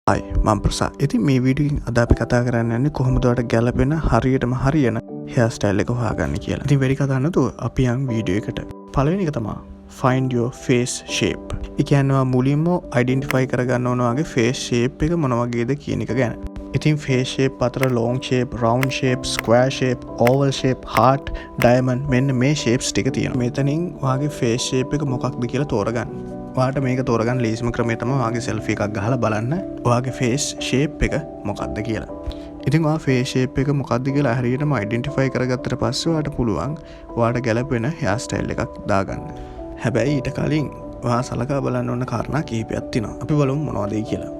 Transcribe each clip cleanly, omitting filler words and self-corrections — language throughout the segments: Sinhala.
හයි, මම ප්‍රසා. ඉතින් මේ වීඩියෝ එකෙන් අද අපි කතා කරන්න යන්නේ කොහොමද ඔයාලට ගැලපෙන, හරියටම හරියන හෙයාර් ස්ටයිල් එක හොයාගන්න කියලා. ඉතින් වැඩි කතා නැතුව අපි යන් වීඩියෝ එකට. පළවෙනි එක තමයි find your face shape. ඒ කියන්නේ ඔයා මුලින්ම අයිඩෙන්ටිෆයි කරගන්න ඕන ඔයාගේ ෆේස් ෂේප් එක මොන වගේද කියන එක ගැන. ඉතින් ෆේස් ෂේප් අතර long shape, round shape, square shape, oval shape, heart, diamond, මෙන්න මේ ෂේප්ස් ටික තියෙනවා. මෙතනින් ඔයාගේ ෆේස් ෂේප් එක මොකක්ද කියලා තෝරගන්න. ඔයාට මේක තෝරගන්න ලේසිම ක්‍රමය තමයි ඔයාගේ සෙල්ෆි එකක් ගහලා බලන්න ඔයාගේ ෆේස් ෂේප් එක මොකක්ද කියලා. ඉතින් ඔයා ෆේස් ෂේප් එක මොකක්ද කියලා හරියටම අයිඩෙන්ටිෆයි කරගත්තට පස්සේ ඔයාට පුළුවන් ඔයාට ගැලපෙන හෙයාර් ස්ටයිල් එකක් දාගන්න. හැබැයි ඊට කලින් ඔයා සලකා බලන්න ඕන කාරණා කිහිපයක් තියෙනවා. අපි බලමු මොනවද ඒ කියලා.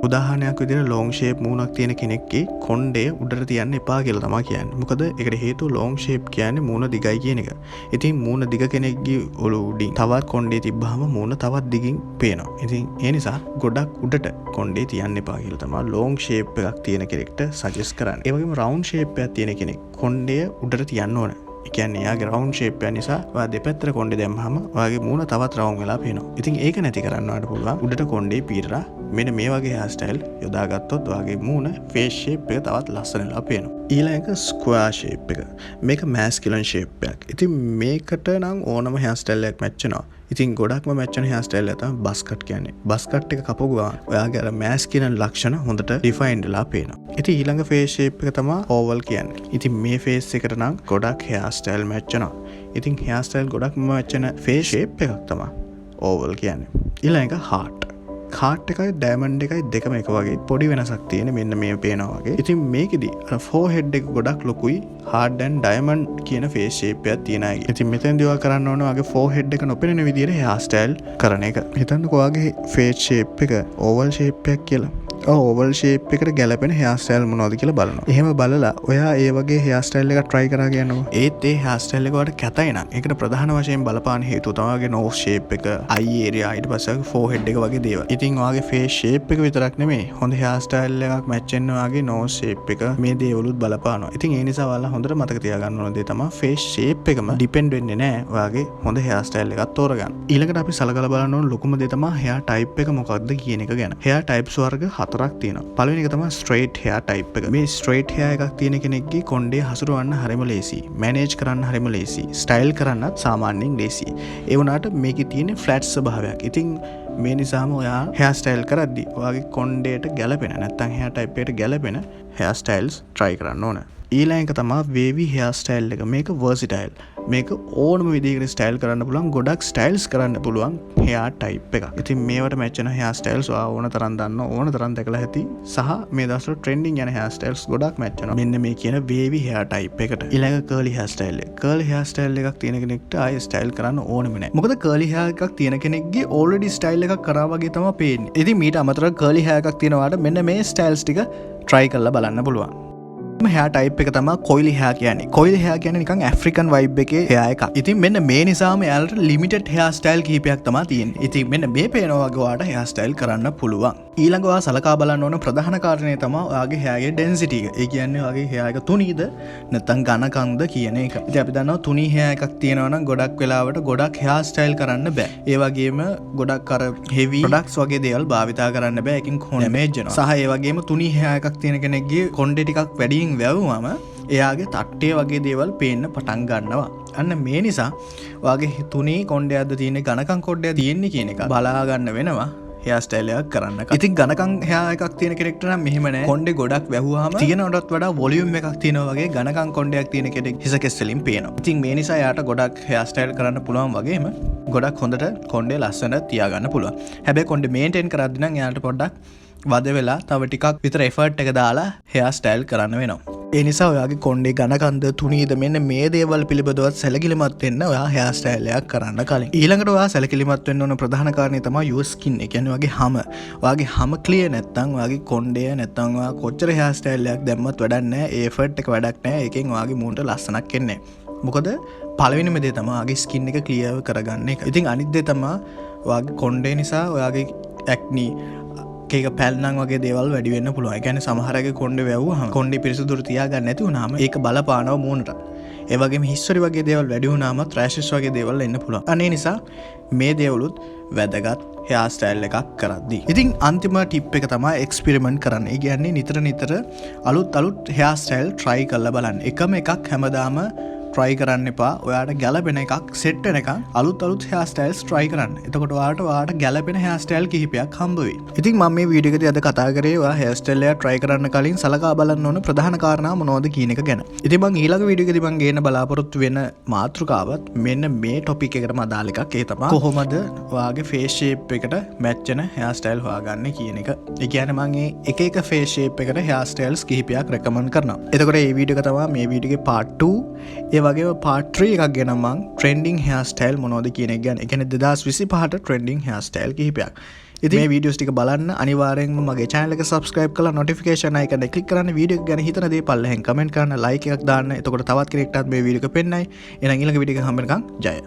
උදාහරණයක් විදිහට ලොං ෂේප් මූණක් තියෙන කෙනෙක්ගේ කොණ්ඩය උඩට තියන්න එපා කියලා තමයි කියන්නේ. මොකද ඒකට හේතුව ලොං ෂේප් කියන්නේ මූණ දිගයි කියන එක. ඉතින් මූණ දිග කෙනෙක්ගේ ඔළුව උඩින් තවත් කොණ්ඩේ තිබ්බහම මූණ තවත් දිගින් පේනවා. ඉතින් ඒ නිසා ගොඩක් උඩට කොණ්ඩේ තියන්න එපා කියලා තමයි ලොං ෂේප් එකක් තියෙන කෙනෙක්ට සජෙස්ට් කරන්නේ. ඒ වගේම රවුන්ඩ් ෂේප් එකක් තියෙන කෙනෙක් කොණ්ඩය උඩට තියන්න ඕන. ඒ කියන්නේ එයාගේ රවුන්ඩ් ෂේප් එක නිසා ඔයා දෙපැත්තට කොණ්ඩේ දැම්මහම ඔයාගේ මූණ තවත් රවුම් වෙලා පේනවා. ඉතින් ඒක නැති කරන්න ඔයාට පුළුවන් උඩට කොණ්ඩේ පීරලා මෙන්න මේ වගේ හෙයාර් ස්ටයිල් යොදාගත්තොත් ඔයාගේ මූණ ෆේස් ෂේප් එක තවත් ලස්සන වෙලා පේනවා. ඊළඟ එක ස්ක්වයර් ෂේප් එක. මේක මැස්කියුලින් ෂේප් එකක්. ඉතින් මේකට නම් ඕනම හෙයාර් ස්ටයිල් එකක් මැච් වෙනවා. ඉතින් ගොඩක්ම මැච් වෙන හෙයාර් ස්ටයිල් එක තමයි බස් කට් කියන්නේ. බස් කට් එක කපපු ගමන් ඔයාගේ අර මැස්කියුලින් ලක්ෂණ හොඳට ඩිෆයින්ඩ් වෙලා පේනවා. ඉතින් ඊළඟ ෆේස් ෂේප් එක තමයි ඕවල් කියන්නේ. ඉතින් මේ ෆේස් එකට නම් ගොඩක් හෙයාර් ස්ටයිල් මැච් වෙනවා. ඉතින් හෙයාර් ස්ටයිල් ගොඩක්ම මැච් වෙන ෆේස් ෂේප් එකක් තමයි ඕවල් කියන්නේ. ඊළඟ එක හાર્ට්. හාට් එකයි ඩයමන්ඩ් එකයි දෙකම එක වගේ, පොඩි වෙනසක් තියෙන මෙන්න මේ පේනවා වගේ. ඉතින් මේකෙදි අර ෆෝහෙඩ් එක ගොඩක් ලොකුයි හાર્ට් ඇන්ඩ් ඩයමන්ඩ් කියන ෆේස් ෂේප් එකක් තියෙන අයගේ. ඉතින් මෙතෙන්දී ඔයා කරන්න ඕන ඔයාගේ ෆෝහෙඩ් එක නොපෙනෙන විදියට හෙයාර් ස්ටයිල් කරන එක. හිතන්නකෝ ඔයාගේ ෆේස් ෂේප් එක ඕවල් ෂේප් එකක් කියලා. ඕවල් ෂේප් එකට ගැලපෙන හෙයාර් ස්ටයිල් මොනවද කියලා බලනවා. එහෙම බලලා ඔයා ඒ වගේ හෙයාර් ස්ටයිල් එකක් try කරා කියන්නකෝ. ඒත් ඒ හෙයාර් ස්ටයිල් එක ඔයාට කැතයි නම් ඒකට ප්‍රධාන වශයෙන් බලපාන හේතුව තමයි ඔයාගේ නෝස් ෂේප් එක, අයි ඒරියා, ඊට පස්සේ ඔයාගේ ෆෝහෙඩ් එක වගේ දේවල්. ඉතින් ඔයාගේ ෆේස් ෂේප් එක විතරක් නෙමෙයි, හොඳ හෙයාර් ස්ටයිල් එකක් මැච් වෙන්න ඔයාගේ නෝස් ෂේප් එක මේ දේවලුත් බලපානවා. ඉතින් ඒ නිසා ඔයාලා හොඳට මතක තියාගන්න ඕන දේ තමයි ෆේස් ෂේප් එකම ඩිපෙන්ඩ් වෙන්නේ නෑ ඔයාගේ හොඳ හෙයාර් ස්ටයිල් එකක් තෝරගන්න. ඊළඟට අපි සලකලා බලන්න ඕන ලොකුම දේ තමයි හෙයාර් ටයිප් එක මොකක්ද කියන එක ගැන. හෙයාර් ටයිප්ස් වර්ග හතරක් තියෙනවා. පළවෙනි එක තමයි ස්ට්‍රේට් හෙයාර් ටයිප් එක. මේ ස්ට්‍රේට් හෙයාර් එකක් තියෙන කෙනෙක්ගේ කොණ්ඩේ හසුරවන්න හරිම ලේසි. මැනේජ් කරන්න හරිම ලේසි. ස්ටයිල් කරන්නත් සාමාන්‍යයෙන් ලේසි. ඒ වුණාට මේකේ තියෙන ෆ්ලැට් ස්වභාවයක්. ඉතින් මේ නිසාම ඔයා හෙයාර් ස්ටයිල් කරද්දි ඔයාගේ කොණ්ඩේට ගැලපෙන නැත්නම් හෙයාර් ටයිප් එකට ගැලපෙන හෙයාර් ස්ටයිල්ස් try කරන්න ඕන. ඊළඟ එක තමයි වේවි හෙයාර් ස්ටයිල් එක. මේක වර්සිටයිල්. මේක ඕනම විදිහකට ස්ටයිල් කරන්න පුළුවන්, ගොඩක් ස්ටයිල්ස් කරන්න පුළුවන් හෙයාර් ටයිප් එකක්. ඉතින් මේවට මැච් වෙන හෙයාර් ස්ටයිල්ස් ඔයා ඕන තරම් දන්න, ඕන තරම් දැකලා ඇති, සහ මේ දවස්වල ට්‍රෙන්ඩින් යන හෙයාර් ස්ටයිල්ස් ගොඩක් මැච් වෙනවා මෙන්න මේ කියන වේවි හෙයාර් ටයිප් එකට. ඊළඟ කර්ලි හෙයාර් ස්ටයිල් එක. කර්ලි හෙයාර් ස්ටයිල් එකක් තියෙන කෙනෙක්ට ආයෙ ස්ටයිල් කරන්න ඕනෙම නෑ. මොකද කර්ලි හෙයාර් එකක් තියෙන කෙනෙක්ගේ ඕල්රෙඩි ස්ටයිල් එකක් කරා වගේ තමයි පේන්නේ. ඉතින් මීට අමතරව කර්ලි හෙයාර් එකක් තියෙනවාට මෙන්න මේ ස්ටයිල්ස් ටික try කරලා බලන්න පුළුවන්. හෙයා ටයිප් එක තමයි කොයිලි හෙයා කියන්නේ. කොයිලි හෙයා කියන්නේ නිකන් ඇෆ්‍රිකන් වයිබ් එකේ හෙයා එකක්. ඉතින් මෙන්න මේ නිසාම එයාලට ලිමිටඩ් හෙයා ස්ටයිල් කිහිපයක් තමයි තියෙන්නේ. ඉතින් මෙන්න මේ පේනවා වගේ ඔයාට හෙයා ස්ටයිල් කරන්න පුළුවන්. ඊළඟ ඔයා සලකා බලන්න ඕන ප්‍රධාන කාරණය තමයි ඔයාගේ හෙයාගේ ඩෙන්සිටි එක. ඒ කියන්නේ ඔයාගේ හෙයා එක තුනීද නැත්නම් ඝනකම්ද කියන එක. ඉතින් අපි දන්නවා තුනී හෙයා එකක් තියෙනවා නම් ගොඩක් වෙලාවට ගොඩක් හෙයා ස්ටයිල් කරන්න බෑ. ඒ වගේම ගොඩක් අර හෙවි ප්‍රොඩක්ට්ස් වගේ දේවල් භාවිතා කරන්න බෑ. ඒකෙන් ඩැමේජ් වෙනවා. සහ ඒ වගේම තුනී හෙයා එකක් තියෙන කෙනෙක්ගේ කොණ්ඩේ ටිකක් වැඩියෙන් වැවුවම එයාගේ තට්ටේ වගේ දේවල් පේන්න පටන් ගන්නවා. අන්න මේ නිසා ඔයාගේ තුනී කොණ්ඩයක්ද තියෙන්නේ, ඝනකම් කොණ්ඩයක් තියෙන්නේ කියන එක බලා ගන්න වෙනවා හෙයාර් ස්ටයිල් එකක් කරන්න. ඉතින් ඝනකම් හෙයාර් එකක් තියෙන කෙනෙක්ට නම් මෙහෙම නෑ. කොණ්ඩේ ගොඩක් වැහුවාම තියෙනවටත් වඩා වොලියුම් එකක් තියෙනවා වගේ ඝනකම් කොණ්ඩයක් තියෙන කෙනෙක් හිස කෙස් වලින් පේනවා. ඉතින් මේ නිසා එයාට ගොඩක් හෙයාර් ස්ටයිල් කරන්න පුළුවන් වගේම ගොඩක් හොඳට කොණ්ඩේ ලස්සනට තියාගන්න පුළුවන්. හැබැයි කොණ්ඩේ මේන්ටේන් කරද්දි නම් එයාට පොඩ්ඩක් වද වෙලා තව ටිකක් විතර එෆර්ට් එක දාලා හෙයාර් ස්ටයිල් කරන්න වෙනවා. ඒ නිසා ඔයාගේ කොණ්ඩේ ඝනකම්ද තුනීද මෙන්න මේ දේවල් පිළිබඳවත් සැලකිලිමත් වෙන්න ඔයා හෙයාර් ස්ටයිල් එකක් කරන්න කලින්. ඊළඟට ඔයා සැලකිලිමත් වෙන්න ඕන ප්‍රධාන කාරණේ තමයි your skin. ඒ කියන්නේ ඔයාගේ හම. ඔයාගේ හම ක්ලියර් නැත්නම් ඔයාගේ කොණ්ඩය නැත්නම් ඔයා කොච්චර හෙයාර් ස්ටයිල් එකක් දැම්මත් වැඩක් නැහැ. ඒ එෆර්ට් එක වැඩක් නැහැ. ඒකෙන් ඔයාගේ මූණට ලස්සනක් එන්නේ නැහැ. මොකද පළවෙනිම දේ තමයි ඔයාගේ ස්කින් එක ක්ලියර් කරගන්න එක. ඉතින් අනිත් දේ තමයි ඔයාගේ කොණ්ඩේ නිසා ඔයාගේ ඇක්නි එක පැල්නං වගේ දේවල් වැඩි වෙන්න පුළුවන්. ඒ කියන්නේ සමහර අයගේ කොණ්ඩේ වැව්වහම කොණ්ඩේ පිරිසිදුට තියාගන්න නැති වුණාම ඒක බලපානවා මූණට. ඒ වගේම හිස්වරි වගේ දේවල් වැඩි වුණාම රෑෂස් වගේ දේවල් එන්න පුළුවන්. අන්න ඒ නිසා මේ දේවලුත් වැදගත් හෙයා ස්ටයිල් එකක් කරද්දී. ඉතින් අන්තිම ටිප් එක තමයි එක්ස්පෙරිමන්ට් කරන්න. ඒ කියන්නේ නිතර නිතර අලුත් අලුත් හෙයා ස්ටයිල් try කරලා බලන්න. එකම එකක් හැමදාම try කරන්න එපා. ඔයාට ගැලපෙන එකක් සෙට් වෙනකන් අලුත් අලුත් හෙයා ස්ටයිල්ස් try කරන්න. එතකොට ඔයාට ඔයාට ගැලපෙන හෙයා ස්ටයිල් කිහිපයක් හම්බ වෙයි. ඉතින් මම මේ වීඩියෝ එකේදී අද කතා කරේ ඔයා හෙයා ස්ටයිල් එක try කරන්න කලින් සලකා බලන්න ඕන ප්‍රධාන කාරණා මොනවද කියන එක ගැන. ඉතින් මං ඊළඟ වීඩියෝ එකේදී මං ගේන්න බලාපොරොත්තු වෙන මාතෘකාවත් මෙන්න මේ ටොපික් එකටම අදාළ එකක්. ඒ තමයි කොහොමද ඔයාගේ ෆේස් ෂේප් එකට මැච් වෙන හෙයා ස්ටයිල් හොයාගන්නේ කියන එක. ඒ කියන්නේ මං ඒ එක එක ෆේස් ෂේප් එකට හෙයා ස්ටයිල්ස් කිහිපයක් රෙකමන්ඩ් කරනවා. එතකොට මේ වීඩියෝ එක තමයි මේ වීඩියෝ එකේ පාර්ට් 2. ඒ වගේම පාර්ට් 3 එකක් ගැන මං ට්‍රෙන්ඩිං හෙයා ස්ටයිල් මොනවද කියන එක ගැන. ඒ කියන්නේ 2025ට ට්‍රෙන්ඩිං හෙයා ස්ටයිල් කිහිපයක්. ඉතින් මේ වීඩියෝස් ටික බලන්න අනිවාර්යෙන්ම මගේ channel එක subscribe කරලා notification icon එක click කරන්න. වීඩියෝ එක ගැන හිතන දේ පල්ලෙහෙන් comment කරන්න, like එකක් දාන්න. එතකොට තවත් කෙනෙක්ටත් මේ වීඩියෝ එක පෙන්නයි. එහෙනම් ඊළඟ වීඩියෝ එක හම්බ වෙනකන් ජය.